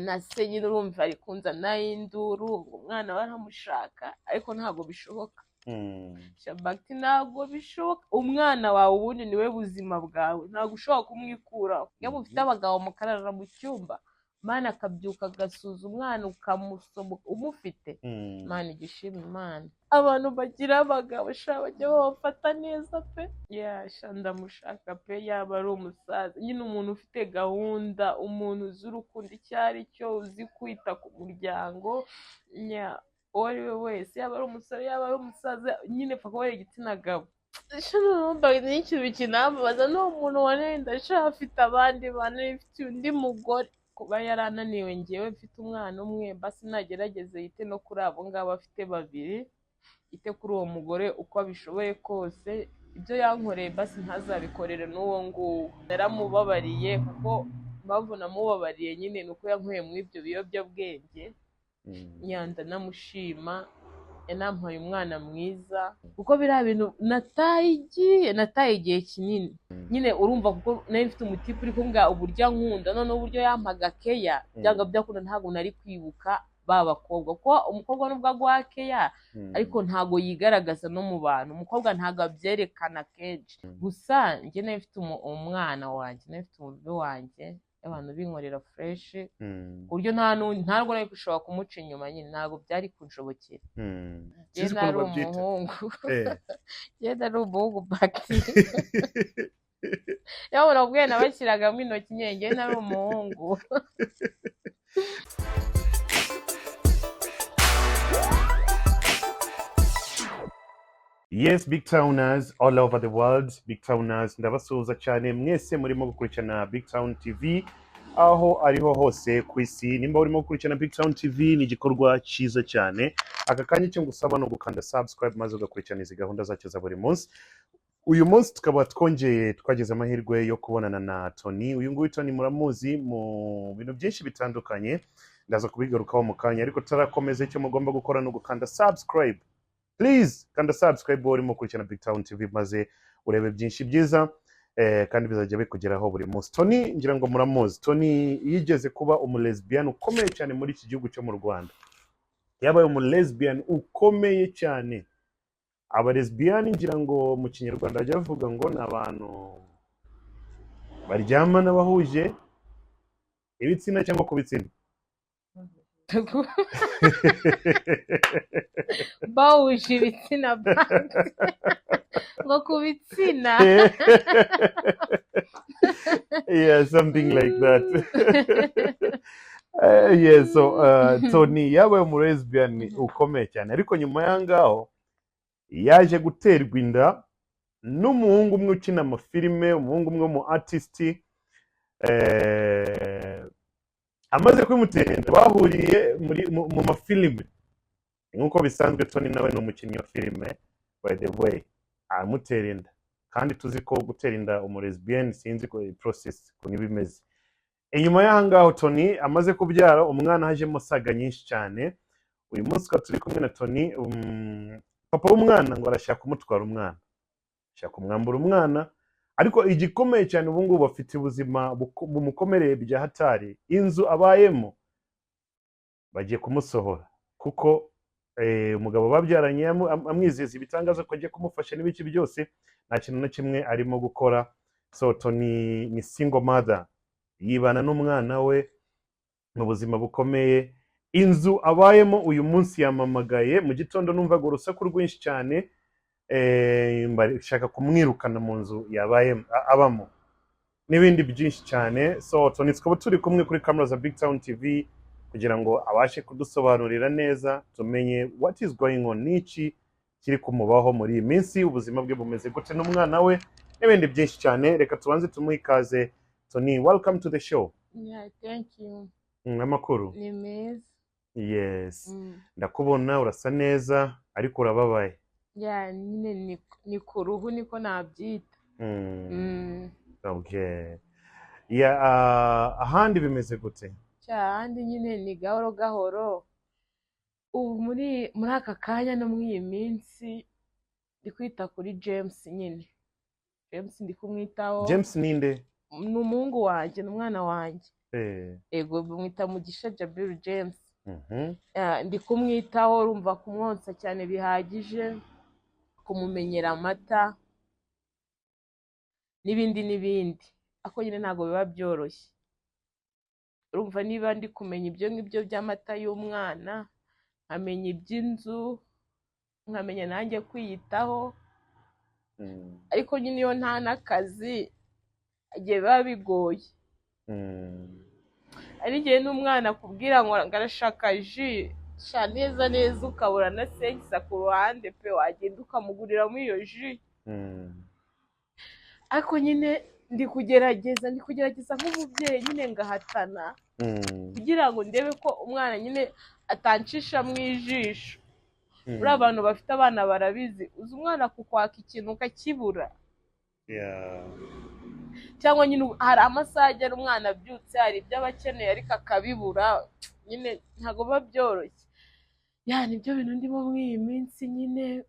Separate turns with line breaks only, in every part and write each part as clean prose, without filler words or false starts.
Na se nyine urumva ari kunzanaho induru ngo umwana we aramushaka, ariko ntabwo bishoboka. Shabakiti, ntabwo bishoboka. Umwana wawe ubundi niwe buzima bwawe, ntabwo ushobora kumwikuraho. Iyo mufite abagabo mukarara mu cyumba, Mana, akabyuka agasuza umwana, ukamusoma umufite. Imana igishima Imana. Abantu bagira abagabo sha bajya babafata neza pe. Yasha, ndamushaka pe, yaba ari umusaza nyine, umuntu ufite gahunda, umuntu uzi urukundo icyo ari cyo, uzi kwita ku muryango. Uwo ari we wese, yaba ari umusore, yaba ari umusaza, nyine pfa kuba ari igitsina gabo. Sha, numva n'ikintu kinambabaza ni umuntu wanenda sha, afite abandi bantu, afite undi mugore. Kuba yarananiwe ngewe mfite umwana umwe, basi nagerageze yite no kuri abo ngabo afite babiri, yite kuri uwo mugore uko abishoboye kose. Ibyo yankoreye basi ntazabikorere n'uwo nguwo. Naramubabariye, kuko impamvu namubabariye nyine ni uko yankuye muri ibyo biyobyabwenge. Nyanda namushima, yanampaye umwana mwiza, kuko biriya bintu nataye igihe kinini nyine, urumva, kuko nari mfite umutipe uri kumbwira uburyo ankunda, noneho uburyo yampaga keya, byanga byakunda ntabwo nari kwibuka ba bakobwa, kuko umukobwa nubwo aguha keya, ariko ntabwo yigaragaza no mu bantu. Umukobwa ntabwo abyerekana kenshi. Gusa njye nari mfite umwana wanjye, nari mfite umubiri wanjye, abantu binkorera fresh, ku buryo ntabwo nari gushobora kumuca inyuma nyine, ntabwo byari kunshobokera. Njye
Sinzi
nari
ukuntu babyita.
umuhungu. Njye nari umuhungu bagiti. Iyo ubwiye nabashyiragamo intoki nyine, njye nari umuhungu.
Yes, big towners all over the world, big towners, ndabasuhuza cyane mwese murimo gukurikirana Big Town TV aho ariho hose ku isi. Nimba urimo gukurikirana Big Town TV, ni igikorwa cyiza cyane. Aka kanya icyo ngusaba ni ugukanda subscribe maze ugakurikirana izi gahunda zacu za buri munsi. Uyu munsi tukaba twongeye twagize amahirwe yo kubonana na Tony. Uyu nguyu Tony muramuzi mu bintu byinshi bitandukanye, ndaza kubigarukaho mu kanya, ariko tutarakomeza icyo mugomba gukora ni ugukanda subscribe. Please kanda subscribe wowe urimo gukurikirana Big Town TV, maze urebe byinshi byiza kandi bizajya bikugeraho buri munsi. Tony ngira ngo muramuzi. Tony yigeze kuba umulesbian ukomeye cyane muri iki gihugu cyo mu Rwanda. Yabaye umulesbian ukomeye cyane. Abalesbian ngira ngo mu Kinyarwanda bajya bavuga ngo ni abantu baryamana bahuje ibitsina cyangwa ku bitsina.
Bahuje ibitsina banze ngo ku bitsina.
Yeah, something like that. Yeah, so Tony yabaye umulesbian ukomeye cyane, ariko nyuma y'aho yaje guterwa inda n'umuhungu umwe ukina amafilime, umuhungu umwe w'umu artist. Amaze kubimutera inda bahuriye mu mafilime nk'uko bisanzwe. Tony nawe ni umukinnyi wa filime, by the way. Aramutera inda, kandi tuzi ko gutera inda umulesbian, sinzi ko process ukuntu iba imeze. Inyuma y'aha ngaho Tony amaze kubyara umwana, hajemo saga nyinshi cyane. Uyu munsi tukaba turi kumwe na Tony. Papa w'umwana ngo arashaka kumutwara umwana, ashaka kumwambura umwana, ariko igikomeye cyane ubu ngubu bafite ubuzima bumukomereye bya hatari. Inzu abayemo bagiye kumusohora, kuko umugabo babyaranye amwizeza ibitangaza ko agiye kumufasha n'ibiki byose, nta kintu na kimwe arimo gukora. So Tony ni single mother, yibana n'umwana we mu buzima bukomeye. Inzu abayemo uyu munsi yamamagaye mu gitondo, numvaga urusaku rwinshi cyane, bashaka kumwirukana mu nzu yabayemo, abamo, n'ibindi byinshi cyane. So Tony tukaba turi kumwe kuri kamera za Big Town TV kugira ngo abashe kudusobanurira neza, tumenye what is going on, n'iki kiri kumubaho muri iyi minsi, ubuzima bwe bumeze gute n'umwana we, n'ibindi byinshi cyane. Reka tubanze tumuhe ikaze. Tony, welcome to the show.
Yeah, thank you.
Amakuru?
Ni meza.
Yes, ndakubona urasa neza, ariko urababaye.
Yeah, nyine ni ku ruhu niko nabyita.
Okay, yeah, ahandi bimeze gute?
Ahandi nyine ni gahoro gahoro. Ubu muri aka kanya no muri iyi minsi ndi kwita kuri James nyine. James ndi kumwitaho.
James ninde?
Ni umuhungu wanjye, ni umwana wanjye. Ego, bamwita Mugisha Jabiru James. Ndi kumwitaho, urumva kumwonsa cyane bihagije, kumumenyera amata n'ibindi n'ibindi, ariko nyine ntabwo biba byoroshye. Urumva niba ndi kumenya ibyo ngibyo by'amata y'umwana, nkamenya iby'inzu, nkamenya nanjye kwiyitaho, ariko nyine iyo nta n'akazi igihe biba bigoye. Hari igihe n'umwana akubwira ngo arashaka jus, sha neza neza ukabura na senkisa ku ruhande pe, wagenda ukamuguriramo iyo jus. Ariko nyine ndi kugerageza nk'umubyeyi nyine ngahatana kugira ngo ndebe ko umwana nyine atancisha mu ijisho. Buriya abantu bafite abana barabizi, uzi umwana kukwaka ikintu ukakibura, cyangwa nyine hari amasaha agera umwana abyutse hari ibyo aba akeneye ariko akabibura, nyine ntabwo biba byoroshye. Ya, nibyo bintu ndimo muri iyi minsi nyine.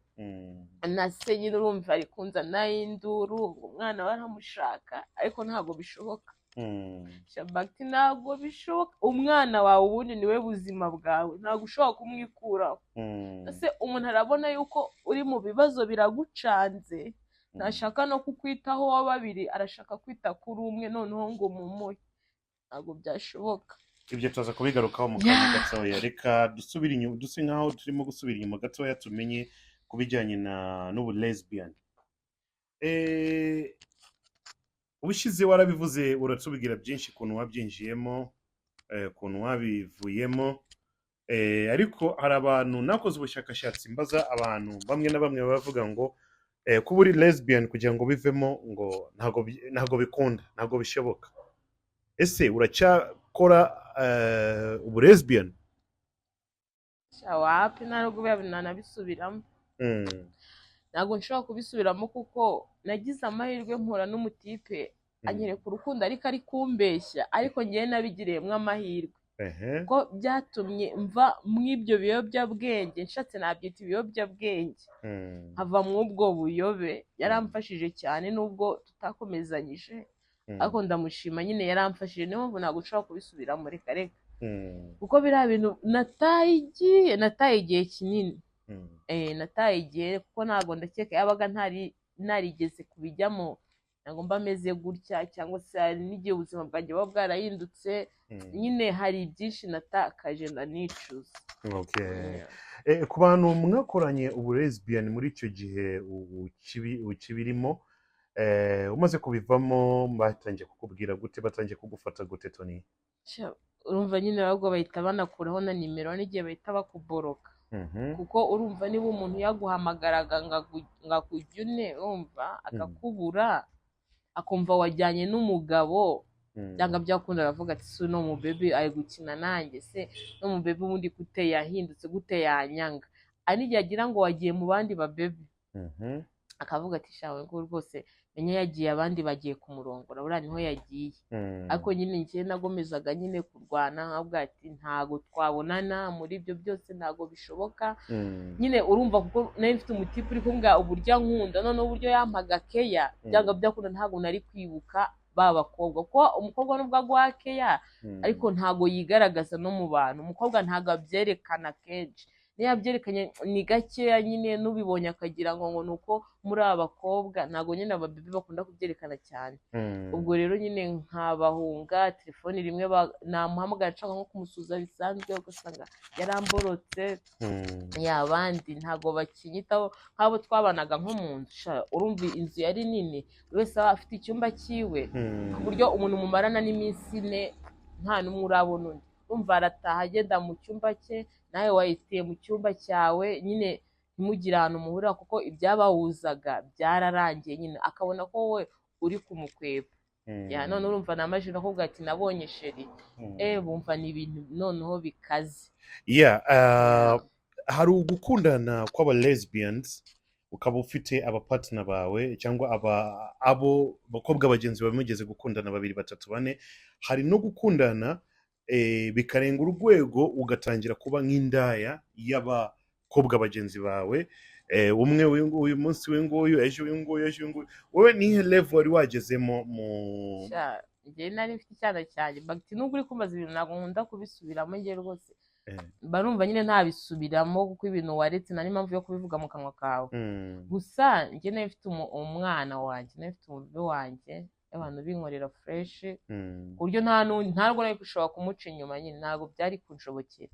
Na se nyine urumva ari kunzanaho induru ngo umwana we aramushaka, ariko ntabwo bishoboka. Shabakiti, ntabwo bishoboka. Umwana wawe ubundi niwe buzima bwawe, ntabwo ushobora kumwikuraho. Ese umuntu arabona yuko uri mu bibazo biragucanze, ntashaka no kukwitaho wa babiri, arashaka kwita kuri umwe, noneho ngo mumuhe, ntabwo byashoboka.
Ibyo tuza kubigarukaho mu kanya gatoya. Reka dusubire inyuma, duse nkaho turimo gusubira inyuma gatoya, tumenye ku bijyanye na n'ubu lesbian. Ubushize warabivuze, uratubwira byinshi ukuntu wabyinjiyemo, ukuntu wabivuyemo, ariko hari abantu nakoze ubushakashatsi mbaza abantu bamwe na bamwe bavuga ngo kuba uri lesbian kugira ngo bivemo ngo ntabwo bikunda, ntabwo bishoboka. Ese uracyakora ubu lesbian?
Sha, wapi, ntabwo biba nanabisubiramo. Ntabwo nshobora kubisubiramo kuko nagize amahirwe mpura n'umutipe anyereka urukundo, ariko ari kumbeshya, ariko ngewe nabigiriyemo amahirwe ko byatumye mva mu ibyo biyobyabwenge, nshatse nabyita ibiyobyabwenge, nkava mu ubwo buyobe. Yaramfashije cyane nubwo tutakomezanyije, ariko ndamushima nyine, yaramfashije. Niyo mpamvu ntabwo nshobora kubisubiramo, reka reka, kuko biriya bintu nataye igihe kinini. Nataye igihe kuko ntabwo ndakeka yabaga ntari narigeze kubijyamo ntabwo mba meze gutya, cyangwa se hari n'igihe ubuzima bwanjye buba bwarahindutse. Nyine hari byinshi natakaje ndanicuza.
Okay. Ku bantu mwakoranye ubu lesbian muri icyo gihe ukibirimo, umaze kubivamo batangiye kukubwira gute, batangiye kugufata gute, Tony?
Sha, urumva nyine ahubwo bahita banakuraho na nimero, n'igihe bahita bakuboroka, kuko urumva niba umuntu yaguhamagaraga ngo akujyune, urumva akakubura, akumva wajyanye n'umugabo, byanga byakunda aravuga ati: "Si uno mubebe ari gukina nanjye se? No mubebe ubundi gute yahindutse, gute yanyanga?" Hari n'igihe agira ngo wagiye mu bandi babebe, akavuga ati: "Shawe ngo rwose menya yagiye, abandi bagiye kumurongora, buriya niho yagiye." Ariko nyine njye nagomezaga nyine kurwana, nkavuga ati: "Ntago twabonana muri ibyo byose, ntago bishoboka." Nyine urumva kuko nari mfite umutipe uri kumbwira uburyo ankunda, noneho uburyo yampaga keya, byanga byakunda ntabwo nari kwibuka ba bakobwa, kuko umukobwa nubwo aguha keya, ariko ntago yigaragaza no mu bantu. Umukobwa ntago abyerekana kenshi, niyo yabyerekanye ni gakeya nyine, n'ubibonye akagira ngo ni uko muri aba bakobwa ntago nyine ababebe bakunda kubyerekana cyane. Ubwo rero nyine nkabahunga, telefoni rimwe namuhamagara nshaka nko kumusuhuza bisanzwe, ugasanga yaramborotse. Ya, abandi ntago bakinyitaho nk'abo twabanaga nko mu nzu. Sha, urumva inzu yari nini, buri wese aba afite icyumba cyiwe, ku buryo umuntu mumarana n'iminsi 4 nta n'umwe urabona undi. Urumva arataha agenda mu cyumba cye, nawe wayitiye mu cyumba cyawe, nyine ntimugire ahantu muhurira, kuko ibyabahuzaga byararangiye, nyine akabona ko wowe uri kumukweba. Ya, none urumva namaje nakubwira ati nabonye chéri, bumva ni ibintu noneho bikaze.
Yeah, hari ugukundana kw'aba lesbians, ukaba ufite abapartner bawe cyangwa abo bakobwa bagenzi bawe mugeze gukundana babiri, batatu, bane. Hari no gukundana bikarenga urwego, ugatangira kuba nk'indaya y'abakobwa bagenzi bawe, umwe uyu nguyu, uyu munsi uyu nguyu, ejo uyu nguyu, ejo uyu nguyu. Wowe nihe level wari wagezemo mu
Sha, Njye nari mfite icyana cyanjye. Bagiti, nubwo uri kumbaza ibintu, ntabwo nkunda kubisubiramo njye rwose. Mba numva nyine ntabisubiramo, kuko ibintu waretse nta n'impamvu yo kubivuga mu kanwa kawe. Gusa njye nari mfite umwana wanjye, nari mfite umubebe wanjye, abantu binkorera fresh, ku buryo nta n'undi, ntabwo nari gushobora kumuca inyuma nyine, ntabwo byari kunshobokera.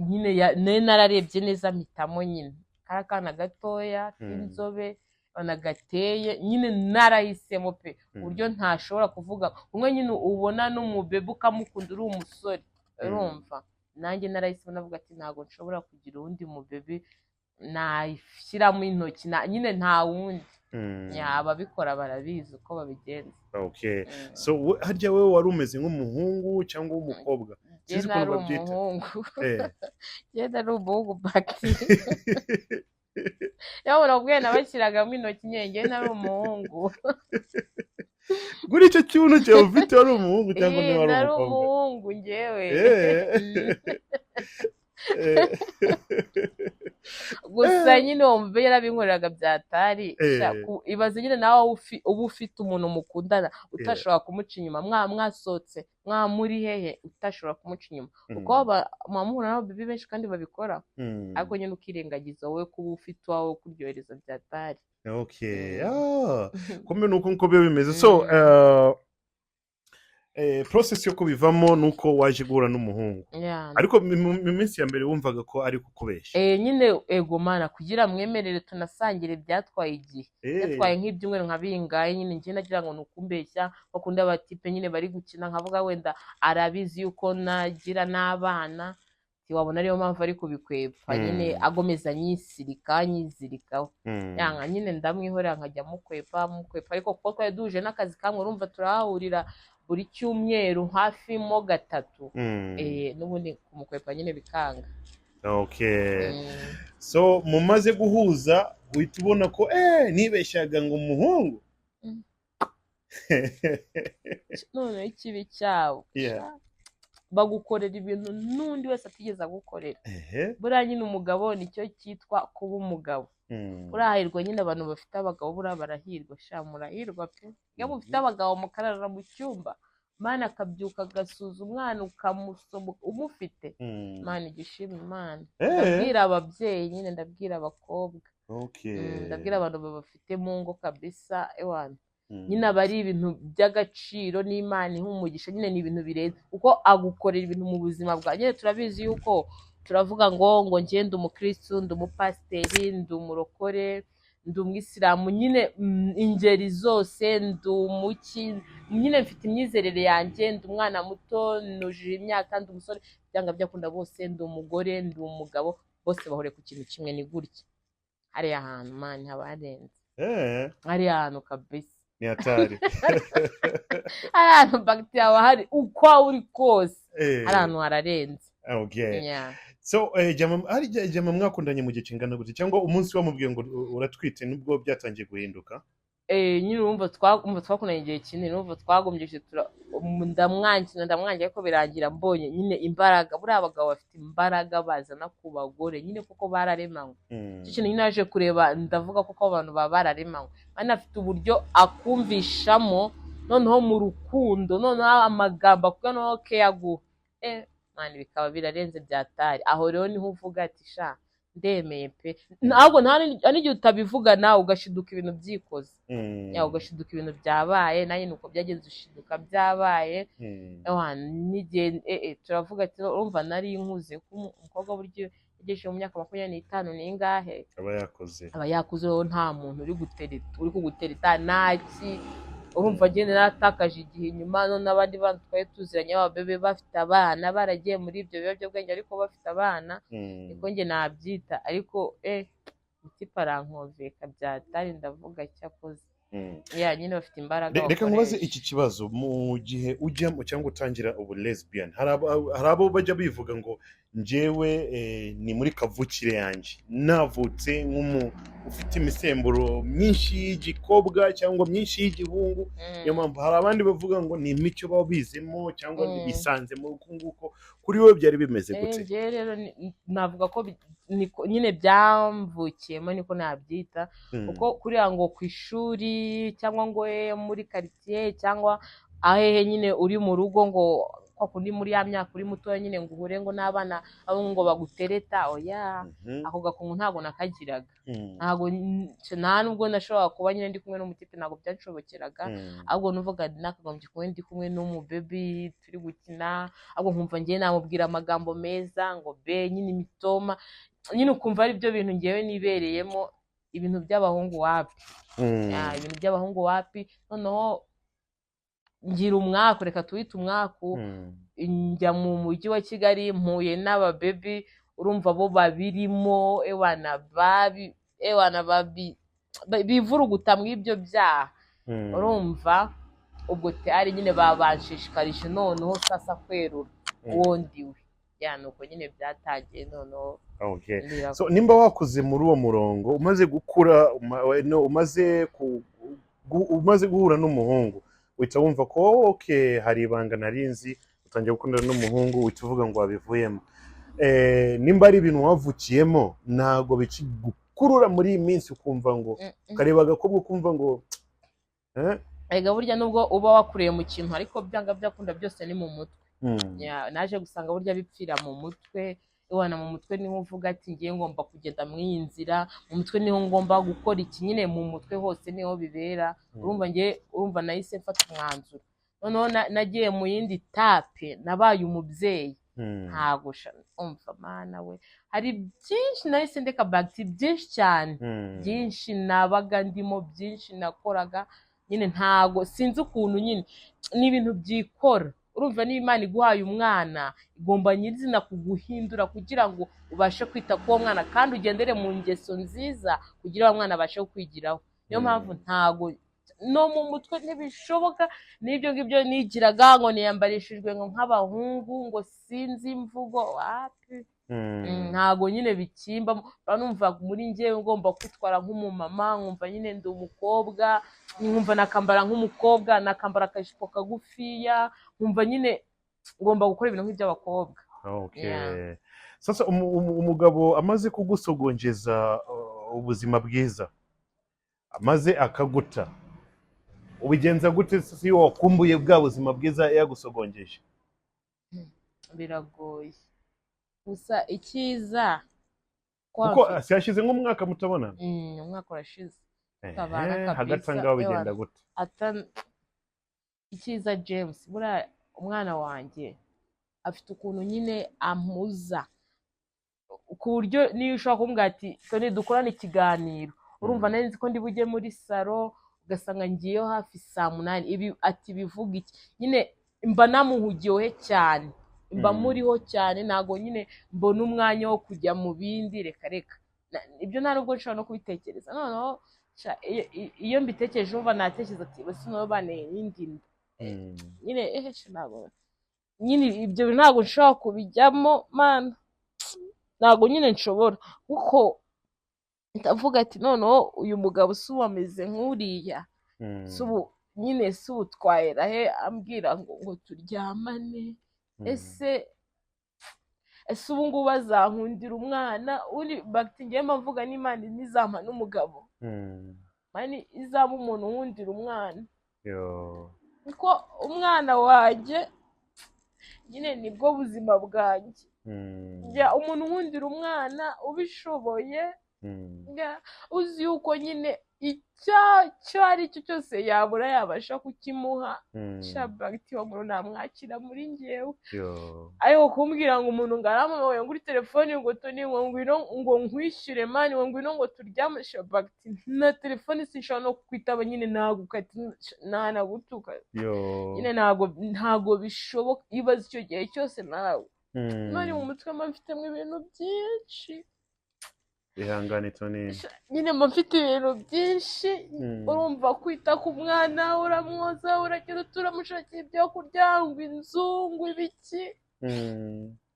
Nyine nari nararebye neza, mpitamo nyine kari akana gatoya k'inzobe ubona gateye nyine, narahisemo pe, ku buryo ntashobora kuvuga umwe nyine ubona n'umubebe ukamukunda uri umusore. Urumva nanjye narahisemo, navuga ati ntabwo nshobora kugira uwundi mubebe nashyiramo intoki, nyine nta wundi. Ababikora barabizi uko babigenza.
Okay. So harya wowe wari umeze nk'umuhungu cyangwa w'umukobwa?
Njye
Sinzi ukuntu
nari
babyita.
umuhungu. Njye nari umuhungu, bagiti. Niyo ubwo nabashyiragamo intoki nyine, njye nari umuhungu.
Kuri icyo kibuno cyawe ufite, wari umuhungu cyangwa niba wari
Nari
umukobwa?
umuhungu njyewe. Gusa nyine uwo mubyeyi yarabinkoreraga byatari. Ibaze nyine nawe uba ufite umuntu mukundana utashobora kumuca inyuma, mwasohotse, muri hehe, utashobora kumuca inyuma, kuko muba muhura n'ababebi benshi kandi babikora, ariko nyine ukirengagiza wowe kuba ufite uwawe kuryohereza byatari.
Okay. Ah, kumbe nuko nkuko biba bimeze. So process yo kubivamo nuko waje guhura n'umuhungu. Ariko mu minsi ya mbere wumvaga ko ari kukubeshya?
Nyine ego mana, kugira mwemerere tunasangire byatwaye igihe. Byatwaye nk'ibyumweru nka bingahe nyine. Njye nagira ngo ni ukumbeshya, bakunda abatipe nyine bari gukina, nkavuga wenda arabizi yuko nagira n'abana, ntiwabona ariyo mpamvu ari kubikwepa nyine, agomeza anyisirika anyizirikaho. Yanga nyine ndamwihorera, nkajya mukwepa mukwepa, ariko kuko twari duhuje n'akazi kamwe, urumva turahahurira buri cyumweru hafi mo gatatu. N'ubundi kumukwepa nyine bikanga.
Okay. So mumaze guhuza uhita ubona ko nibeshyaga ngo umuhungu.
Noneho ikibi cyabo, bagukorera ibintu n'undi wese atigeze agukorera. Buriya nyine umugabo nicyo cyitwa kuba umugabo. Urahirwa nyine, abantu bafite abagabo buriya barahirwa sha, murahirwa pe. Iyo mufite abagabo mukarara mu cyumba, Mana, akabyuka agasuza umwana, ukamusoma umufite. Mana, igishima Imana. Ndabwira ababyeyi nyine, ndabwira abakobwa. Ndabwira abantu babafite mu ngo kabisa, ewana. Nyine aba ari ibintu by'agaciro n'Imana iha umugisha nyine, ni ibintu birenze, kuko agukorera ibintu mu buzima bwawe. Nyine turabizi yuko turavuga ngo njye ndi umukristu, ndi umupasiteri, ndi umurokore, ndi umwisilamu nyine, ingeri zose, ndi umuki nyine, mfite imyizerere yanjye, ndi umwana muto, nujuje imyaka, ndi umusore, byanga byakunda bose, ndi umugore, ndi umugabo, bose bahuriye ku kintu kimwe, ni gutya. Hariya hantu man haba harenze. Hariya hantu kabisa.
Ni hatari.
Hariya hantu bagiti haba hari uko waba uri kose. Hariya hantu hararenze.
Okay.
Yeah.
So jama, hari jama mwakundanye mu gihe kingana gute, cyangwa umunsi wamubwiye ngo uratwite nibwo byatangiye guhinduka?
Nyine urumva twakundanye igihe kinini, urumva twagombye ndamwangira ndamwangira, ariko birangira mbonye nyine imbaraga. Buriya abagabo bafite imbaraga bazana ku bagore nyine, kuko bararemanywe. Icyo kintu nyine naje kureba, ndavuga kuko abantu baba bararemanywe, kandi afite uburyo akumvishamo noneho mu rukundo, noneho amagambo akubwira, noneho keyaguha, man, bikaba birarenze byatari. Aho rero niho uvuga ati sha, ndemeye pe. Ntabwo nta n'igihe utabivuga nawe ugashiduka ibintu byikoze. Ya, ugashiduka ibintu byabaye. Nanjye nuko byagenze, ushiduka byabaye. Ewa, n'igihe turavuga ati urumva nari nkuze, ko umukobwa buryo yagejeje mu myaka 25 n'ingahe
aba yakoze.
Aba yakuze rero, nta muntu uri gutereta, uri kugutereta ntaki. Urumva agenda naratakaje igihe inyuma, none abandi bantu twari tuziranye b'ababebe bafite abana, baragiye muri ibyo biyobyabwenge ariko bafite abana. Niko njye nabyita, ariko utipe arankoveka byatari, ndavuga cyakoze. Ya, nyine bafite imbaraga
Reka nkubaze
bakoresha.
iki kibazo: mu gihe ujyamo cyangwa utangira ubu lesbian, hari abo bajya bivuga ngo njyewe ni muri kavukire yanjye, navutse nk'umu ufite imisemburo myinshi y'igikobwa cyangwa myinshi y'igihungu, niyo mpamvu. Hari abandi bavuga ngo ni imico baba bizemo cyangwa bisanze muri uku nguko. Kuri wowe byari bimeze gute?
Njyewe rero navuga ko nyine byamvukiyemo, niko nabyita. Kuko kuriya ngo ku ishuri cyangwa ngo muri karitsiye cyangwa Ahehe nyine uri mu rugo ngo kwa kundi muri ya myaka uri mutoya nyine ngo uhure ngo n'abana abo ngo bagutereta, oya. Ako gakungu ntabwo nakagiraga. Ntabwo nta nubwo nashoboraga kuba nyine ndi kumwe n'umutipe, ntabwo byanshobokeraga. Ahubwo nuvuga nakagombye kuba ndi kumwe n'umubebi turi gukina, ahubwo nkumva ngewe namubwira amagambo meza ngo be nyine imitoma nyine, ukumva ari byo bintu ngewe nibereyemo. Ibintu by'abahungu wapi. Ya, ibintu by'abahungu wapi. Noneho ngira umwaku, reka tuwite umwaku, njya mu mujyi wa Kigali, mpuye n'ababebi, urumva bo babirimo, ewana babi, ewana babi bivuruguta mu ibyo byaha. Urumva ubwo tayari nyine babanshishikarije noneho sasa kwerura uwo ndiwe. Ya, nuko nyine byatangiye noneho.
Okay.
Ndira.
So nimba wakuze muri uwo murongo, umaze gukura, no, umaze guhura n'umuhungu, uhita wumva ko oh, okay, hari ibanga narinzi, utangiye gukundana n'umuhungu, uhita uvuga ngo wabivuyemo. Nimba ari ibintu wavukiyemo, ntabwo bikigukurura muri iyi minsi, ukumva ngo ukareba agakobwa ukumva ngo eh?
Erega burya nubwo uba wakuriye mu kintu, ariko byanga byakunda byose ni mu mutwe. Ya, naje gusanga burya bipfira mu mutwe. Iwana mu mutwe niho uvuga ati ngiye ngomba kugenda muri iyi nzira, mu mutwe niho ngomba gukora iki, nyine mu mutwe hose niho bibera. Urumva ngiye, urumva nahise mfata umwanzuro. Noneho nagiye mu yindi étape, nabaye umubyeyi. Ntago umva mana we, hari byinshi nahise ndeka bagiti, byinshi cyane, byinshi nabaga ndimo, byinshi nakoraga nyine, ntago sinzi ukuntu nyine ni ibintu byikora. Urumva niba Imana iguhaye umwana, igomba nyirizina kuguhindura kugira ngo ubashe kwita k'uwo mwana kandi ugendere mu ngeso nziza kugira uwo mwana abashe kukwigiraho. Niyo mpamvu ntago no mu mutwe ntibishoboka n'ibyo ngibyo nigiraga ngo niyambarishijwe ngo nk'abahungu, ngo sinzi imvugo, wapi. Ntago nyine bikimba, mba numva muri njyewe ngomba kwitwara nk'umumama, nkumva nyine ndi umukobwa, nkumva nakambara nk'umukobwa, nakambara akajipo kagufiya, nkumva nyine ngomba gukora ibintu nk'iby'abakobwa.
Okay.
Yeah.
Sasa umugabo amaze kugusogongeza ubuzima bwiza, amaze akaguta, ubigenza gute sasa iyo wakumbuye bwa buzima bwiza yagusogongeje?
Biragoye, gusa icyiza ko
Kuko hashize nk'umwaka mutabonana.
Umwaka urashize tutabana
Ehe,
kabisa.
Hagati aho ngaho bigenda
Ewana.
gute?
Icyiza James, buriya umwana wanjye afite ukuntu nyine ampuza ku buryo niyo ushobora kumubwira ati Tony dukorane ikiganiro, urumva nari nzi ko ndi bujye muri salon, ugasanga ngiyeyo hafi saa 8, ibi ati bivuga iki, nyine mba namuhugiyeho cyane, mba muriho cyane, ntabwo nyine mbona umwanya wo kujya mu bindi, reka reka. Ibyo nta nubwo nshobora no kubitekereza. Noneho sha, iyo mbitekereje umva natekereza ati bese noneho banteye iyindi nda. Nyine ehe sha, ntabwo nyine ibyo bintu ntabwo nshobora kubijyamo mana, ntabwo nyine nshobora, kuko ndavuga ati noneho uyu mugabo si ubu ameze nk'uriya, si ubu nyine, si ubu twahera he ambwira ngo turyamane? Ese ubu ngubu azankundira umwana uri bagiti? Ngewe mba mvuga n'Imana nizampa n'umugabo, mani izaba umuntu unkundira umwana,
Yo.
kuko umwana wanjye nyine nibwo buzima bwanjye. Njya umuntu unkundira umwana ubishoboye, njya uzi yuko nyine icyo ari cyo cyose yabura yabasha kukimuha, sha bagiti wa muntu namwakira muri njyewe.
Yo.
Ariko kumbwira ngo umuntu ngo arampamagaye kuri telefoni ngo Tony ngo ngwino ngo nkwishyure man, ngo ngwino ngo turyame, sha bagiti na telefoni sinshobora no kwitaba nyine, nagukata nanagutuka.
Yo.
Nyine ntabwo bishoboka, ibaze icyo gihe cyose nawe none mu mutwe mba mfitemo ibintu byinshi.
Ihangane Tony.
Nyine mba mfite ibintu byinshi. Urumva kwita ku mwana, uramwoza, uragira turamushakira ibyo kurya, ngo inzu, ngo ibiki.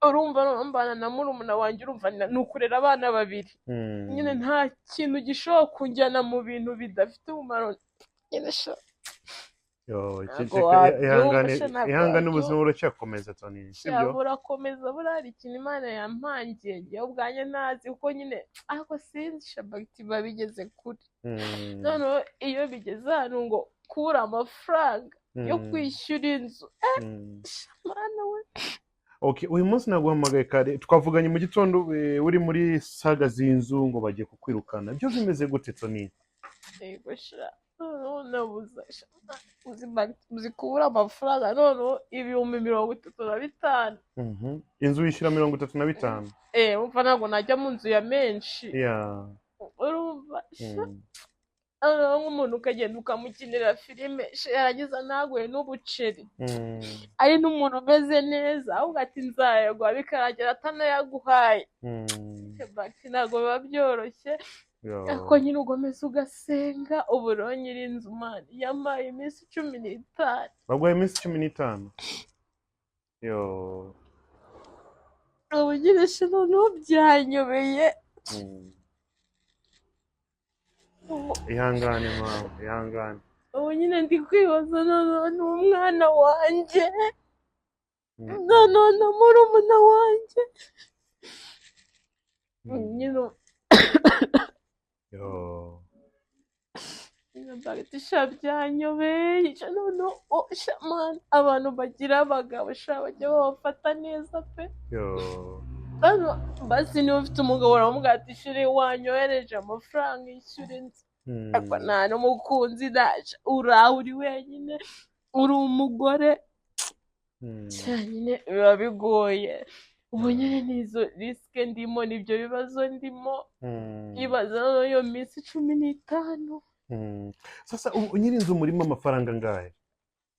Urumva mbana na murumuna wanjye, urumva ni ukurera abana babiri. Nyine nta kintu gishobora kunjyana mu bintu bidafite umumaro nyine sha.
Yo,
Ntabwo
ceceka,
wabyumva,
ihangane,
sha, ntabwo
ihangane,
wabyumva.
Ubuzima buracyakomeza Tony, sibyo?
Burakomeza, buriya hari ikintu Imana yampangiye njyewe ubwanjye ntazi, kuko nyine ariko sinzi shabagiti biba bigeze kure. Noneho iyo bigeze hano ngo kubura amafaranga yo kwishyura inzu. Mana we.
Okay, uyu munsi naguhamagaye kare, twavuganye mu gitondo, uri muri saga z'inzu ngo bagiye kukwirukana. Byo bimeze gute, Tony?
Yego sha, noneho nabuze sha, uzi kubura amafaranga noneho 35,000.
Inzu wishyura 35?
Eh, umva, ntabwo najya mu nzu ya menshi. Urumva sha, noneho nk'umuntu ukagenda ukamukinira filime sha, yarangiza ntaguhe n'ubuceri, ari n'umuntu umeze neza, ahubwo ati nzayaguha, bikarangira atanayaguhaye. Bati ntabwo biba byoroshye. Ariko nyine ugomeza ugasenga. Ubu rero nyir'inzu, man, yampaye iminsi 15.
Baguhaye iminsi 15, yo!
Ubu nyine sha, noneho byanyobeye.
Ihangane mama, ihangane.
Ubu nyine ndi kwibaza, noneho ni umwana wanjye, noneho na murumuna wanjye nyine.
Yo.
Nyine sha, byanyobeye sha. Noneho oh, sha man, abantu bagira abagabo sha, bajya babafata neza pe.
Yo.
Hano basi niba ufite umugabo uramubwira ati chéri, wanyohereje amafaranga yishyura inzu. Ariko nta n'umukunzi, ntaje, uraho uri wenyine, uri umugore nyine, biba bigoye. Ubu nyine n'izo risque ndimo, n'ibyo bibazo ndimo. Ibaza noneho iyo minsi 15.
Sasa ubu nyir'inzu murimo amafaranga angahe?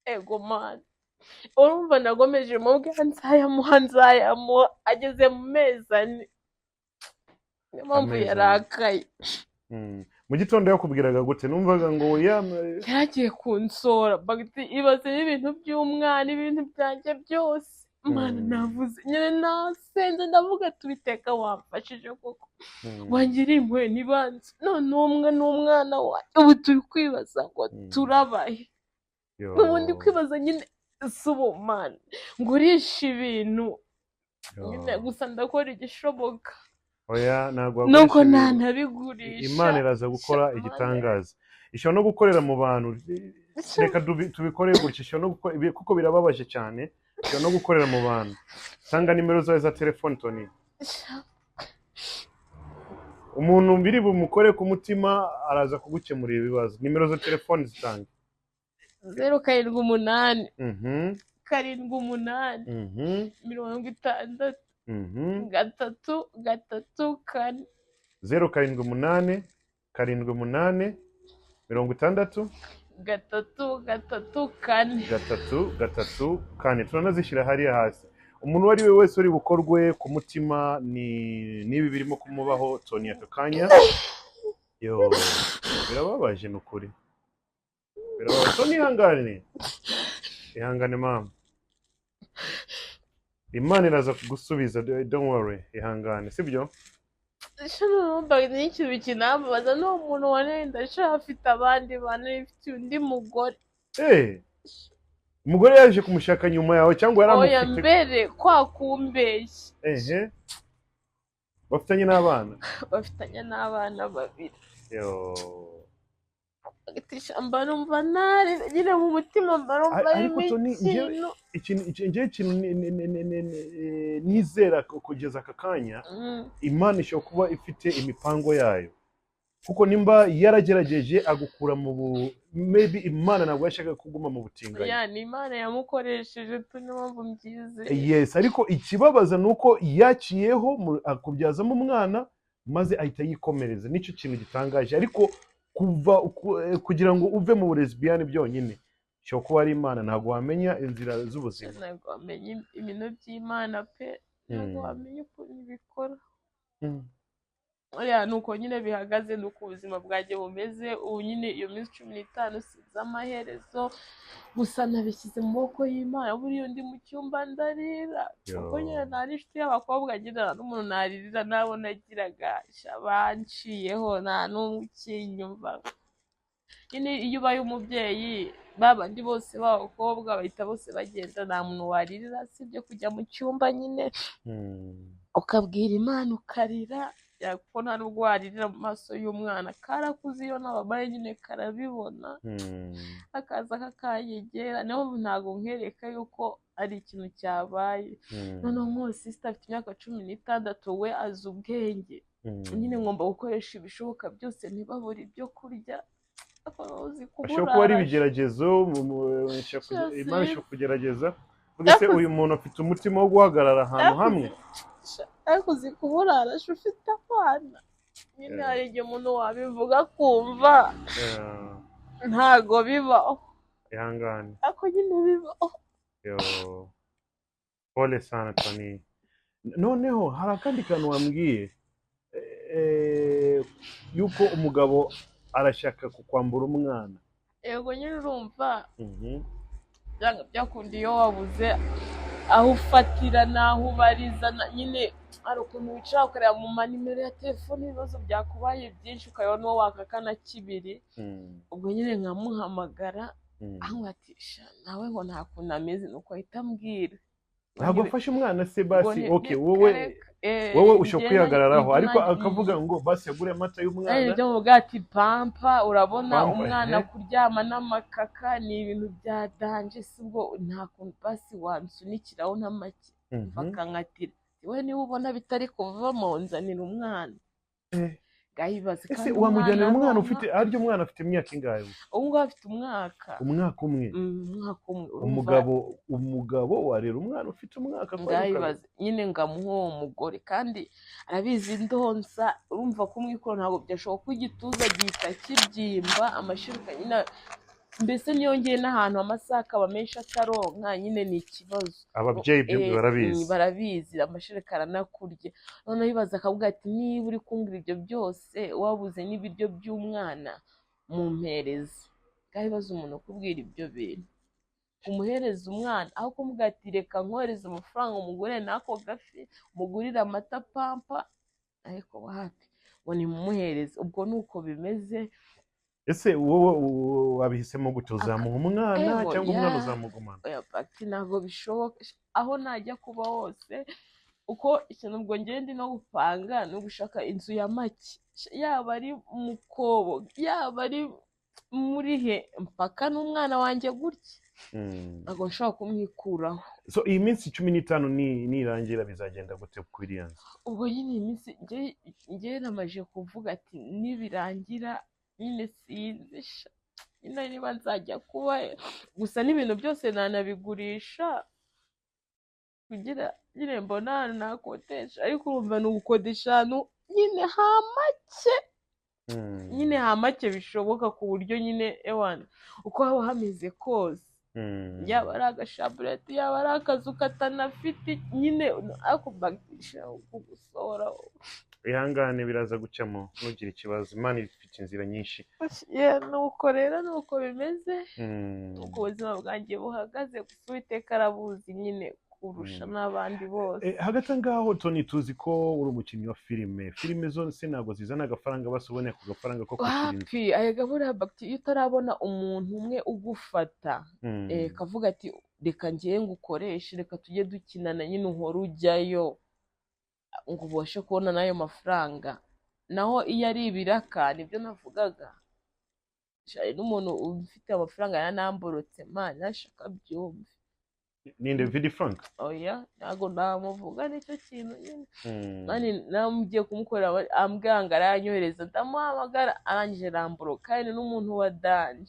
Ego man, urumva nagomeje mubwira nzayamuha, nzayamuha, ageze mu mezi 4, niyo mpamvu
Amezi 4.
yarakaye.
Mu gitondo yakubwiraga gute? Numvaga ngo ya
Yaragiye kunsora bagiti, ibaze n'ibintu by'umwana, ibintu byanjye byose, mana. Navuze nyine, nasenze, ndavuga tubiteka, wamfashije koko, wangiriye impuhwe ntibanze none umwe n'umwana wanjye. Ubu turi kwibaza ngo turabahe.
Yo.
Ubu ndi kwibaza nyine, si ubu mana ngurisha ibintu
Yo.
nyine, gusa ndakora igishoboka.
Oya, ntabwo
Nuko
wagurisha ibintu.
ntanabigurisha.
Imana iraza gukora igitangaza, ishobora no gukorera mu bantu. Reka tubikore gutya, ishobora no gukora kuko birababaje cyane, ishobora no gukorera mu bantu. Tanga nimero zawe za telefone, Tony. Umuntu biri bumukore ku mutima araza kugukemurira ibibazo. Nimero za telefone zitange.
078, 78, 60, 3 3 4.
078 78 60,
3 3 4.
3 3 4. Turanazishyira hariya hasi. Umuntu uwo ari we wese uri bukorwe ku mutima ni n'ibi birimo kumubaho Tony aka kanya, yo, birababaje, ni ukuri birababaje. Tony, ihangane, ihangane mama, Imana iraza kugusubiza, don't worry, ihangane, sibyo?
Numva n'ikintu kinambabaza ni umuntu wanenda sha, afite abandi bantu, ifite undi mugore.
Eh, umugore yaje kumushaka nyuma yawe cyangwa yari
Oya,
amufite?
Mbere kwa kumbeshya.
Ehe, bafitanye n'abana?
Bafitanye n'abana babiri.
Yo.
Mba numva nari nyine mu mutima, mba numva
Ariko
harimo
Tony,
ikintu.
Ikintu njyewe ikintu nizera kugeza aka kanya, Imana ishobora kuba ifite imipango yayo, kuko nimba yaragerageje agukura mu bu, maybe Imana ntabwo yashakaga kuguma mu butinganyi.
Ya, ni Imana yamukoresheje tu, niyo mpamvu mbyizeye.
Yes, ariko ikibabaza ni uko yaciyeho akubyazamo umwana maze ahita yikomereza. Nicyo kintu gitangaje. Ariko kuva kugira ngo uve mu burezibiyani byonyine, ishobora kuba ari Imana. Ntabwo wamenya inzira z'ubuzima.
Ntabwo wamenya ibintu by'Imana pe, ntabwo wamenya ukuntu ibikora. Oya, ni uko nyine bihagaze, ni uko ubuzima bwanjye bumeze ubu nyine. Iyo minsi 15 sinzi amaherezo, gusa nabishyize mu maboko y'Imana. Buriya ndi mu cyumba ndarira, kuko nyine nta n'inshuti y'abakobwa ngira, nta n'umuntu naririra, nabo nagiraga sha banciyeho, nta n'umwe ukinyumva. Nyine iyo ubaye umubyeyi, ba bandi bose b'abakobwa bahita bose bagenda, nta muntu waririra, sibyo kujya mu cyumba nyine ukabwira Imana ukarira. Kuko nta nubwo waririra mu maso y'umwana, karakuze iyo nababaye nyine karabibona, akaza kakanyegera. Niyo mpamvu ntabwo nkereka yuko ari ikintu cyabaye. Noneho nk'uwo sister afite imyaka 16, we azi ubwenge. Nyine ngomba gukoresha ibishoboka byose ntibabure ibyo kurya. Uzi
Ashobora kuba ari
kuburara.
ibigeragezo,
Sha,
Imana
sis.
ishobora kugerageza. Uvuga se uyu muntu afite umutima wo guhagarara ahantu hamwe?
Ariko uzi kuburara sha ufite abana nyine, hari igihe umuntu wabivuga kumva ntago bibaho.
Ihangane.
Ariko nyine bibaho.
Yo, pole sana, Tony. Noneho hari akandi kantu wambwiye, yuko umugabo arashaka kukwambura umwana.
Yego nyine, urumva byanga byakunda iyo wabuze aho ufatira n'aho ubariza, nyine hari ukuntu wicara ukareba mu manimero ya telefone, ibibazo byakubaye byinshi, ukareba n'uwo wakakana kibiri. Ubwo nyine nkamuhamagara, aho ati: "Sha, nawe ngo nta kuntu ameze," nuko ahita ambwira.
Ntabwo afashe umwana se basi?
Ngo
Okay, wowe
reka,
wowe ushobora
njye
kwihagararaho, ariko akavuga ngo basi yagure amata y'umwana.
Ibyo muvuga ati pampa, urabona
Pampa,
umwana kuryama n'amakaka ni ibintu bya danger. Si ubwo nta kuntu basi wansunikiraho n'amake? Bakankatira we: "Niba ubona bitari kuvamo, nzanira umwana." Ngayibaze.
Ese
Kandi
wamujyanira umwana
aronka.
ufite, arya umwana afite imyaka ingahe?
Ubu ngubu afite umwaka.
Umwaka umwe?
Umwaka umwe, urumva.
Umugabo warera umwana ufite umwaka ko ari kabiri?
Ngayibaze nyine, ngamuha uwo mugore kandi arabizi ndonsa. Urumva kumwikora ntabwo byashoboka ko igituza gihita kibyimba, amashereka nyine, mbese niyo ngiye n'ahantu amasaha akaba menshi ataronka, nyine ni ikibazo.
Ababyeyi ibyo barabizi.
Barabizi, amashereka aranakurya. Noneho ibaza akavuga ati: "Niba uri kumbwira ibyo byose, wabuze n'ibiryo by'umwana, mumpereze." Ngaho ibaze umuntu ukubwira ibyo bintu, umuhereza umwana aho kumubwira ati: "Reka nkohereze amafaranga umugure n'ako gafi, umugurire amata, pampa." Ariko wapi, ngo nimumuhereze. Ubwo ni uko bimeze.
Ese wowe wabihisemo gute? Uzamuha umwana
Ego,
cyangwa umwana
ya.
uzamugumana?
Oya pati, ntabwo bishoboka. Aho najya kuba hose, uko ikintu ubwo ngende ndi no gupanga ni ugushaka inzu ya make, yaba ari mu kobo, yaba ari muri he, mpaka n'umwana wanjye gutya ntabwo nshobora kumwikuraho.
So iyi minsi 15 nirangira bizagenda gute kuri iriya nzu?
Ubwo nyine iyi minsi njye namaze kuvuga ati nibirangira nyine sinzi sha, nyine niba nzajya kuba gusa n'ibintu byose nanabigurisha kugira nyine mbona ahantu nakodesha. Ariko urumva ni ugukodesha ahantu nyine ha make, nyine ha make bishoboka, ku buryo nyine ewana uko haba hameze kose, yaba ari agashamburete, yaba ari akazu katanafite nyine, ariko bagisha kugusohora.
Ihangane, biraza gucamo, ntugire ikibazo. Imana ifite inzira nyinshi.
Yeah, nuko rero nuko bimeze, uko ubuzima bwanjye buhagaze. Gusa Uwiteka arabuzi nyine kurusha n'abandi bose.
Hagati aho ngaho, Tony, tuzi ko uri umukinnyi wa filime. Filime zose ntabwo zizana agafaranga, basi ubone ako gafaranga ko kwishyura inzu.
Wapi, erega buriya bagiti iyo utarabona umuntu umwe ugufata, kavuga ati: "Reka ngiye ngukoreshe, reka tujye dukinana," nyine uhora ujyayo ngo ubashe kubona n'ayo mafaranga. Naho iyo ari ibiraka, nibyo navugaga, hari n'umuntu ufite amafaranga yaranamborotse man, nashaka byumve.
Ninde, Vidi Frank?
Oya, ntabwo namuvuga, nicyo kintu nyine. Man, namugiye kumukorera, ambwira ngo aranyohereza, ndamuhamagara, arangije aramboroka, kandi n'umuntu wa danger.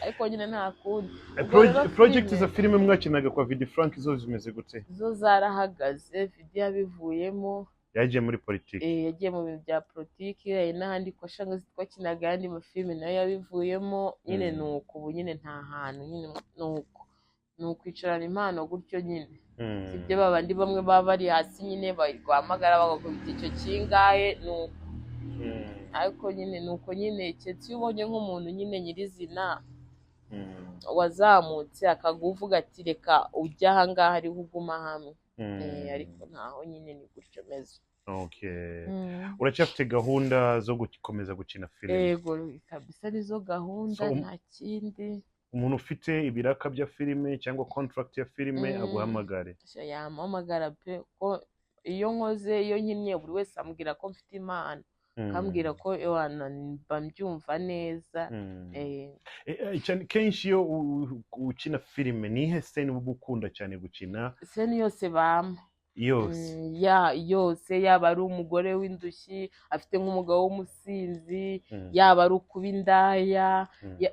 Ariko nyine nta kundi. Ubwo rero
Project
filime
za filime mwakinaga kwa Vidi Frank zo zimeze gute?
Zo zarahagaze, Vidi yabivuyemo.
Yagiye muri politiki.
Yagiye mu bintu bya politiki. Hari n'ahandi kwa Shangazi twakinaga ayandi mafilime, nayo yabivuyemo nyine. Ni uko ubu nyine nta hantu nyine, ni uko ni ukwicarana impano gutyo nyine. Sibyo, babandi bamwe baba bari hasi nyine baguhamagara bagakubita icyo kingahe, ni uko. Ariko nyine ni uko nyine, keretse iyo ubonye nk'umuntu nyine nyirizina wazamutse akaguvuga ati: "Reka ujye ahangaha," ariho uguma hamwe. Ariko ntaho nyine, ni gutyo meze.
Okay. Uracyafite gahunda zo gukomeza gukina filime?
Yego kabisa, nizo gahunda.
So,
Nta kindi.
umuntu ufite ibiraka bya filime cyangwa contract ya filime aguhamagare.
Sha, yampamagara pe, ko Iyo nkoze, iyo nkinnye, buri wese ambwira ko mfite impano, akambwira ko ewana mba mbyumva neza.
Kenshi iyo ukina filime, nihe scene uba ukunda cyane gukina?
Scene yose bampa.
Yose?
Ya, yose, yaba ari umugore w'indushyi afite nk'umugabo w'umusinzi, yaba ari ukuba indaya,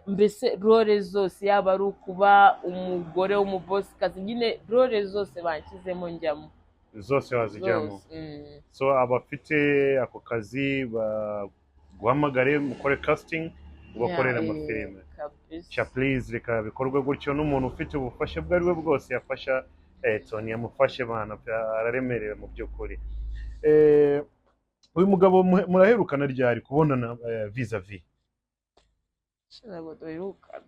mbese role zose, yaba ari ukuba umugore w'umubosikazi, nyine role zose banshyizemo njyamo.
Zose wazijyamo?
Zose.
So abafite ako kazi baguhamagare mukore casting, ubakorere amafilime.
Kabisa.
Cya please, reka bikorwe gutyo. N'umuntu ufite ubufasha ubwo ari bwo bwose yafasha Tony, yamufashe bana, araremerewe mu by'ukuri. Uyu mugabo muraherukana ryari kubonana vis-a-vis?
Ntabwo duherukana.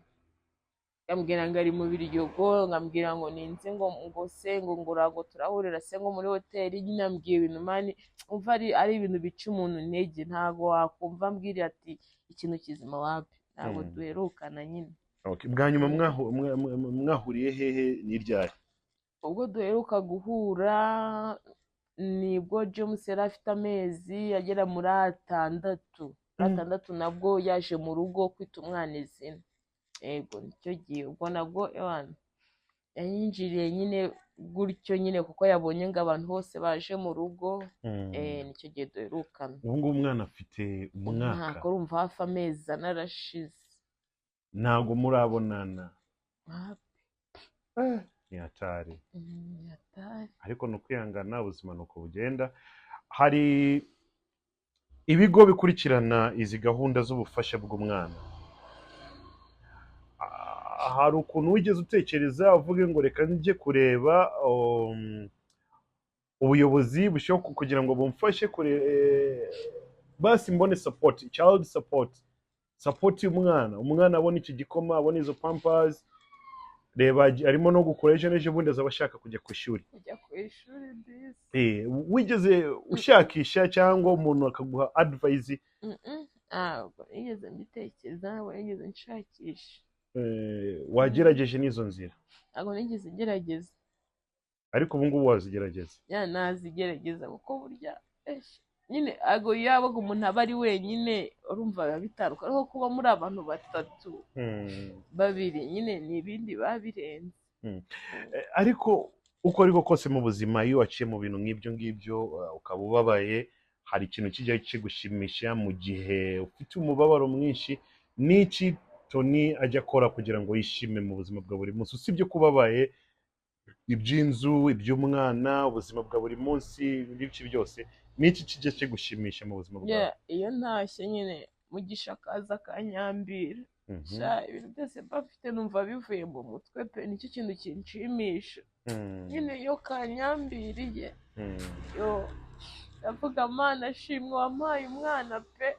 Nkambwira ngo ari mu Biryogo, nkambwira ngo ninze ngo se ngo ngura ngo turahurira se ngo muri hoteli. Nyine ambwiye ibintu, man, umva ari ibintu bica umuntu intege. Ntabwo wakumva ambwira ati ikintu kizima, wapi, ntabwo duherukana nyine.
Okay. Bwa nyuma mwahuriye hehe, ni ryari?
Ubwo duheruka guhura nibwo James yari afite amezi agera muri 6. Muri 6 nabwo yaje mu rugo kwita umwana izina. Yego, nicyo gihe ubwo nabwo ewana yanyinjiriye nyine gutyo nyine, kuko yabonye ngo abantu bose baje mu rugo. Nicyo gihe duherukana.
Ubu ngubu umwana afite umwaka.
Umwaka, urumva hafi amezi 4 arashize.
Ntabwo murabonana?
Hafi.
Ni hatari.
Hatari.
Ariko ni ukwihangana, ubuzima ni uko bugenda. Hari ibigo bikurikirana izi gahunda z'ubufasha bw'umwana. Hari ukuntu wigeze utekereza uvuge ngo reka njye kureba ubuyobozi bushoboka kugira ngo bumfashe kure, basi mbone support, child support, support y'umwana, umwana abone iki gikoma, abone izo pampers? Reba arimo no gukura, ejo n'ejo bundi azaba ashaka kujya ku ishuri.
Kujya ku ishuri disi.
Wigeze ushakisha cyangwa umuntu akaguha advice?
Ntabwo nigeze mbitekereza, ntabwo nigeze nshakisha.
Wagerageje n'izo nzira?
Ntabwo nigeze ngerageza.
Ariko ubu ngubu wazigerageza?
Ya, nazigerageza, kuko burya nyine ntabwo yabaga umuntu aba ari wenyine, urumva biba bitandukanye, ariko kuba muri abantu batatu, babiri nyine ni ibindi biba birenze.
Ariko uko ariko kose mu buzima, iyo waciye mu bintu nk'ibyo ngibyo, ukaba ubabaye, hari ikintu kijya kigushimisha mu gihe ufite umubabaro mwinshi. N'iki Tony ajya akora kugira ngo yishime mu buzima bwa buri munsi, usibye ko ubabaye iby'inzu, iby'umwana, ubuzima bwa buri munsi n'ibiki byose? N'iki kijya kigushimisha mu buzima bwawe?
Yeah, iyo ntashye nyine, Mugisha akaza akanyambira, sha, ibintu byose mba mfite numva bivuye mu mutwe pe. Nicyo kintu kinshimisha nyine iyo kanyambiriye. Yo, ndavuga: "Mana shimwe wampaye umwana pe."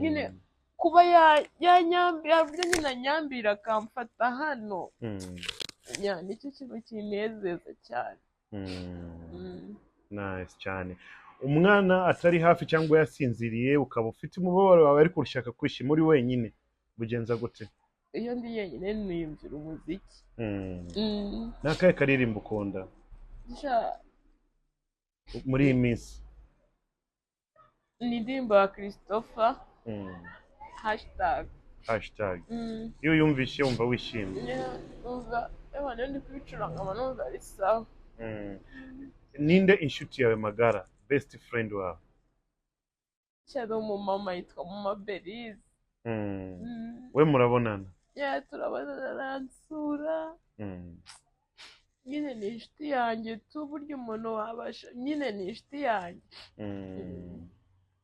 Nyine kuba yanyambira buryo nyine anyambira akamfata hano, ya, nicyo kintu kinezeza cyane.
Nice cyane. Umwana atari hafi cyangwa yasinziriye, ukaba ufite umubabaro wawe ariko ushaka kwishima uri wenyine, bugenza gute?
Iyo ndi yenyine niyumvira umuziki.
Ni akahe karirimbo ukunda
Sha,
muri iyi minsi?
Ni indirimbo ya Christopher, Hashtag.
Hashtag. Iyo uyumvishe wumva wishimye?
Yeah, numva ewa, niyo ndi kubicuranga mba numva ari sawa.
Ninde inshuti yawe magara, best friend wawe?
Sha, ni umumama yitwa Mama Berize.
We murabonana?
Yeah, turabonana, aransura. Nyine ni inshuti yanjye tu, burya umuntu wabasha nyine ni inshuti yanjye.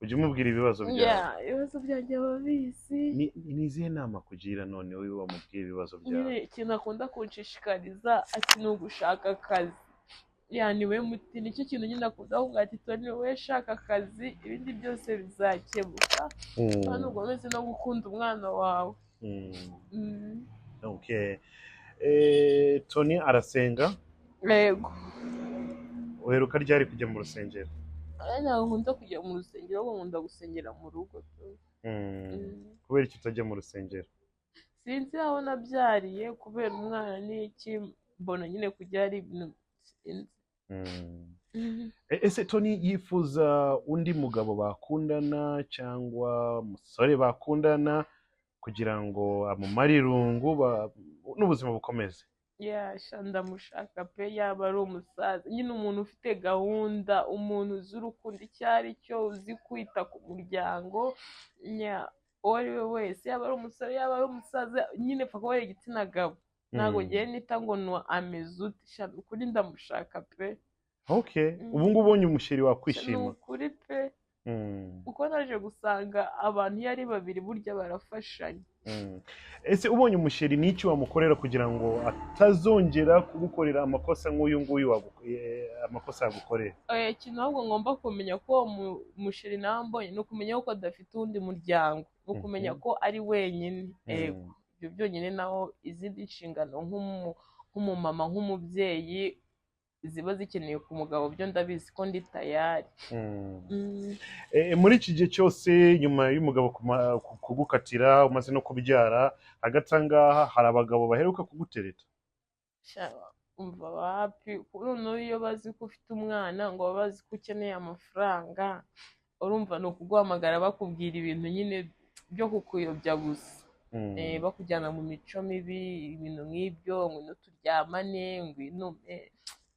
Ujya umubwira ibibazo byawe?
Yeah, ibibazo byanjye ababizi.
Ni izihe nama kugira none wowe wamubwiye ibibazo byawe?
Nyine ikintu akunda kunshishikariza ati ni ugushaka akazi. Ya, ni we muti, nicyo kintu nyine akunda kuvuga ati: "Tony, wowe shaka akazi, ibindi byose bizakemuka, kandi ukomeze no gukunda umwana wawe."
Okay. Tony arasenga?
Yego.
Uheruka ryari kujya mu rusengero?
Ntabwo nkunda kujya mu rusengero, ahubwo nkunda gusengera mu rugo tu.
Kubera iki utajya mu rusengero?
Sinzi aho nabyariye, kubera umwana n'iki, mbona nyine kujya ari ibintu, sinzi.
Ese Tony yifuza undi mugabo bakundana cyangwa umusore bakundana kugira ngo amumare irungu n'ubuzima bukomeze?
Yasha, ndamushaka pe, yaba ari umusaza nyine, umuntu ufite gahunda, umuntu uzi urukundo icyo ari cyo, uzi kwita ku muryango, uwo ari we wese, yaba ari umusore, yaba ari umusaza, nyine pfa kuba ari igitsina gabo. Ntabwo ngiye nita ngo ni ameze ute, sha, ukuri ndamushaka pe.
Okay, ubu ngubu ubonye umusheri wakwishima?
Ni ukuri pe, kuko naje gusanga abantu iyo ari babiri burya barafashanya.
Ese ubonye umusheri, ni iki wamukorera kugira ngo atazongera kugukorera amakosa nk'uyu nguyu amakosa yagukorera?
Ikintu ahubwo ngomba kumenya ko uwo musheri nawe mbonye, ni ukumenya ko adafite uwundi muryango, ni ukumenya ko ari wenyine. Yego, ibyo byonyine, naho izindi nshingano nk'umumama, nk'umubyeyi ziba zikeneye ku mugabo, byo ndabizi ko ndi tayari.
Muri iki gihe cyose nyuma y'umugabo kugukatira, umaze no kubyara, hagati aha ngaha hari abagabo baheruka kugutereta?
Sha, umva, wapi. Noneho iyo bazi ko ufite umwana, ngo baba bazi ko ukeneye amafaranga, urumva ni ukuguhamagara bakubwira ibintu nyine byo kukuyobya gusa. Bakujyana mu mico mibi, ibintu nk'ibyo, ngwino turyamane, ngwino,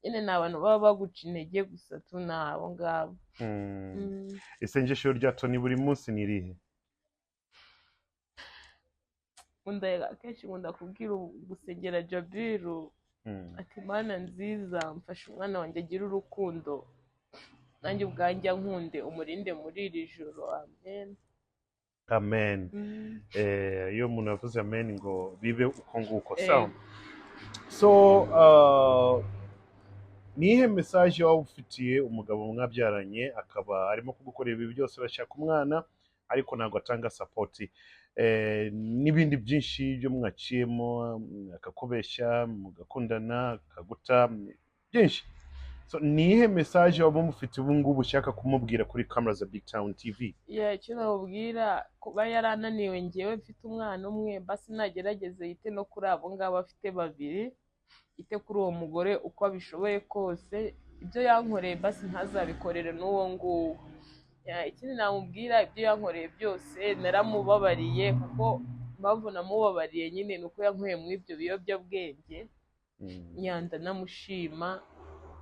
nyine ni abantu baba baguca intege gusa tu, ni abo ngabo.
Isengesho rya Tony buri munsi ni irihe?
Akenshi nkunda kubwira, gusengera Jabiru ati: "Mana nziza, mfashe umwana wanjye agire urukundo, nanjye ubwanjye ankunde, umurinde muri iri joro, amen."
Amen. Iyo umuntu yavuze amen, ngo bibe uko nguko. Sawa. So ni iyihe message waba ufitiye umugabo mwabyaranye, akaba arimo kugukorera ibi byose, arashaka umwana ariko ntabwo atanga support, n'ibindi byinshi byo mwaciyemo, akakubeshya, mugakundana akaguta, byinshi? So ni iyihe message waba umufitiye ubu ngubu ushaka kumubwira kuri camera za Big Town TV?
Yeah, icyo namubwira, kuba yarananiwe ngewe mfite umwana umwe, basi nagerageze yite no kuri abo ngabo afite babiri, yite kuri uwo mugore uko abishoboye kose. Ibyo yankoreye basi ntazabikorere n'uwo nguwo. Yeah, ikindi namubwira, ibyo yankoreye byose naramubabariye, kuko impamvu namubabariye nyine ni uko yankuye muri ibyo biyobyabwenge. Nyanda namushima,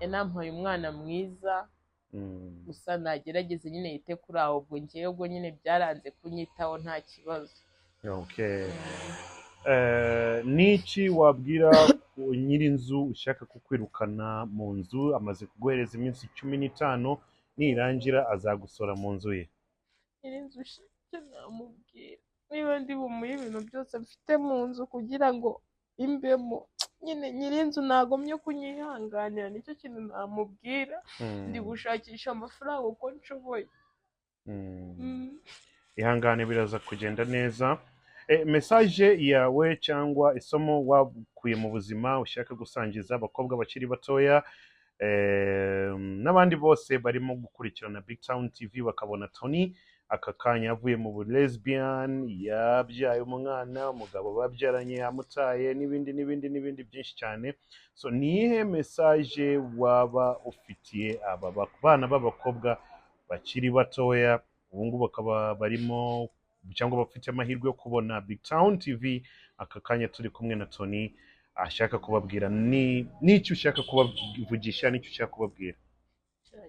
yanampaye umwana mwiza. Gusa nagerageze nyine yite kuri aho, ubwo ngewe ubwo nyine byaranze kunyitaho, nta kibazo.
Okay. Niki wabwira nyir'inzu ushaka kukwirukana mu nzu, amaze kuguhereza iminsi 15, nirangira azagusora mu nzu ye?
Nyir'inzu icyo namubwira, niba ndi bumuhe ibintu byose mfite mu nzu kugira ngo imbemo, nyine nyir'inzu nagomye kunyihanganira, nicyo kintu namubwira. Ndi gushakisha amafaranga uko nshoboye.
Ihangane, biraza kugenda neza. Message yawe cyangwa isomo wakuye mu buzima ushaka gusangiza abakobwa bakiri batoya, n'abandi bose barimo gukurikirana Big Town TV, bakabona Tony aka kanya avuye mu lesbian, yabyaye umwana, umugabo babyaranye yamutaye, n'ibindi n'ibindi n'ibindi byinshi cyane, so ni iyihe message waba ufitiye aba bana b'abakobwa bakiri batoya ubu ngubu bakaba barimo cyangwa bafite amahirwe yo kubona Big Town TV aka kanya turi kumwe na Tony, ashaka kubabwira, ni n'icyo ushaka kubavugisha, n'icyo ushaka kubabwira?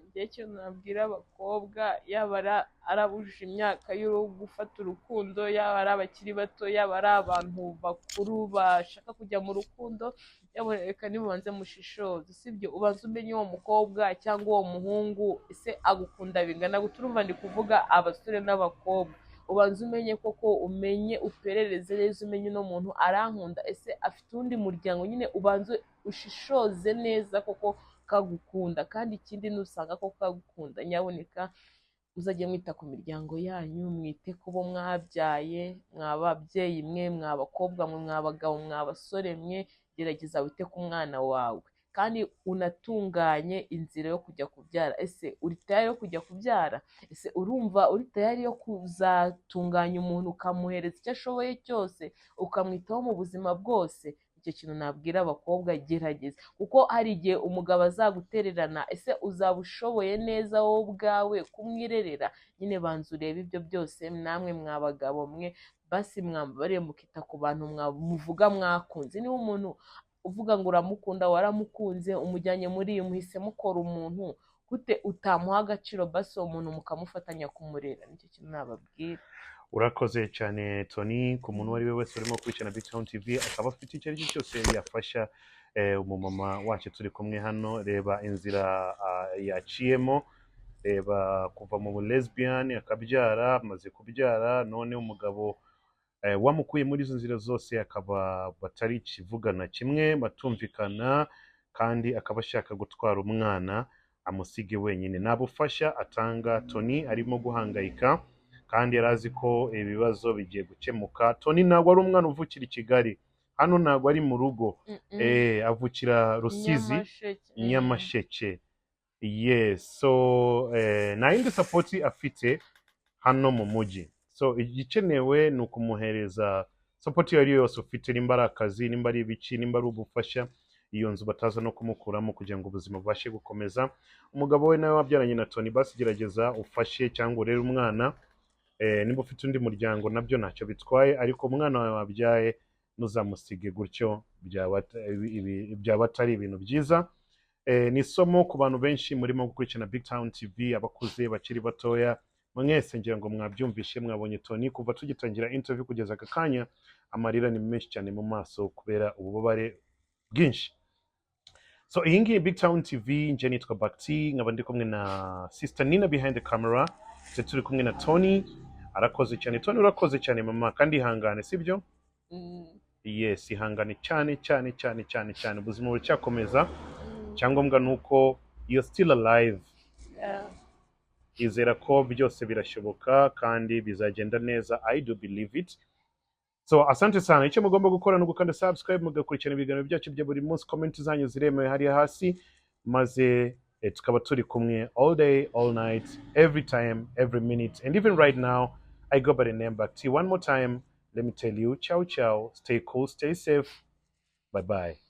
Njye icyo nabwira abakobwa, yaba ari abujuje imyaka yo gufata urukundo, yaba ari abakiri bato, yaba ari abantu bakuru bashaka kujya mu rukundo, yaba, reka nimubanze mushishoze, sibyo? Ubanze umenye uwo mukobwa cyangwa uwo muhungu, ese agukunda bingana gute? Urumva ndi kuvuga abasore n'abakobwa. Ubanze umenye koko, umenye, uperereze neza, umenye uno muntu arankunda, ese afite uwundi muryango? Nyine ubanze ushishoze neza koko kagukunda. Kandi ikindi, nusanga koko kagukunda, nyaboneka muzajye mwita ku miryango yanyu, mwite ku bo mwabyaye, mwa babyeyi mwe, mwa bakobwa mwe, mwa bagabo mwa basore mwe, gerageza wite ku mwana wawe kandi unatunganye inzira yo kujya kubyara. Ese uri tayari yo kujya kubyara? Ese urumva uri tayari yo kuzatunganya umuntu, ukamuhereza icyo ashoboye cyose, ukamwitaho mu buzima bwose? Icyo kintu nabwira abakobwa: gerageza, kuko hari igihe umugabo azagutererana. Ese uzaba ushoboye neza wowe ubwawe kumwirerera nyine? Banza urebe ibyo byose. Namwe mwa bagabo mwe, basi mwambariye mukita ku bantu muvuga mwakunze. Niba umuntu uvuga ngo uramukunda, waramukunze, umujyanye muri iyi, muhise mukora umuntu gute utamuha agaciro? Basi uwo muntu mukamufatanya kumurera. Nicyo kintu nababwira.
Urakoze cyane, Tony. Ku muntu uwo ari we wese urimo gukurikirana Big Town TV, akaba afite icyo ari cyo cyose yafasha umumama wacu turi kumwe hano, reba inzira yaciyemo, reba kuva mu lesbian akabyara, amaze kubyara none umugabo wamukuye muri izo nzira zose akaba batari ikivugana kimwe, batumvikana, kandi akaba ashaka gutwara umwana amusige wenyine, nta bufasha atanga. Tony arimo guhangayika kandi yari azi ko ibibazo bigiye gukemuka. Tony ntabwo ari umwana uvukira i Kigali, hano ntabwo ari mu rugo. Avukira Rusizi.
Nyamasheke.
Nyamasheke, yes. So nta yindi support afite hano mu mujyi. So igikenewe ni ukumuhereza support iyo ari yo yose ufite, nimba ari akazi, nimba ari ibiki, nimba ari ubufasha, iyo nzu bataza no kumukuramo, kugira ngo ubuzima bubashe gukomeza. Umugabo we nawe wabyaranye na Tony, basi gerageza ufashe cyangwa urere umwana. Niba ufite undi muryango nabyo ntacyo bitwaye, ariko umwana wawe wabyaye ntuzamusige gutyo, byaba atari ibintu byiza. Ni isomo ku bantu benshi murimo gukurikirana Big Town TV, abakuze, bakiri batoya, mwese ngira ngo mwabyumvishe, mwabonye Tony kuva tugitangira interview kugeza aka kanya, amarira ni menshi cyane mu maso kubera ububabare bwinshi. So iyi ngiyi Big Town TV, nje nitwa Bakti, nkaba ndi kumwe na Sister Nina behind the camera, ndetse turi kumwe na Tony. Arakoze cyane Tony, urakoze cyane mama, kandi ihangane, sibyo?
Mm.
Yes, ihangane cyane cyane cyane cyane cyane, ubuzima buracyakomeza. Icyangombwa ni uko you're still alive. Izera ko byose birashoboka kandi bizagenda neza. I do believe it. So asante sana. Icyo mugomba gukora ni ugukanda subscribe, mugakurikirana ibiganiro byacu bya buri munsi. Comment zanyu ziremewe hariya hasi, maze tukaba turi kumwe all day, all night, every time, every minute and even right now. I go by the name Bakti. One more time, let me tell you, ciao ciao, stay cool, stay safe, bye bye.